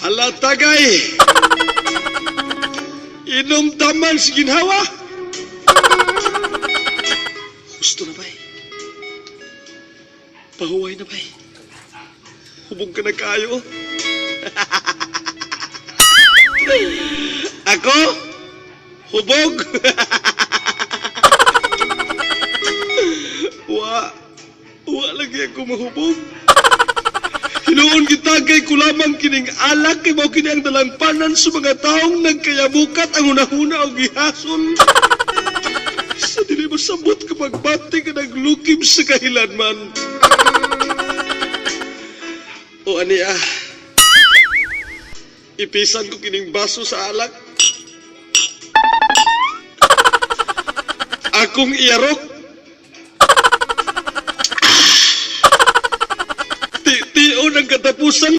Ala, tagay! Inom taman sa ginhawa! Gusto na bay? Pahuway na bay? Hubog ka na kayo. Ako? Hubog? Wa. Wa lagi ako mahubog. Hinuon gitagay ko lamang kining alak kay mao kini ang dalangpanan sa mga taong nagkayabukat ang hunahuna og gihasol. Sa dili masabot kapag bati ka naglukim sa kahilanman. O ani ah, ipisan ko kining baso sa alak. Akong iyarok. Ti-tion ang katapusan.